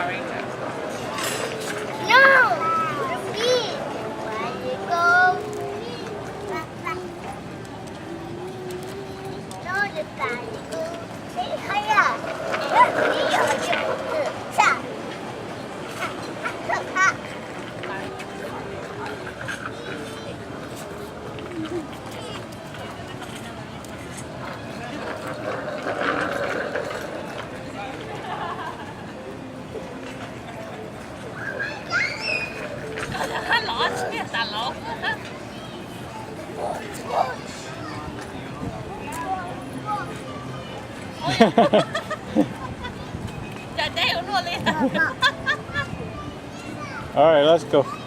No, me. Why you go? No, the bad. Hey, hurry up. All right, let's go.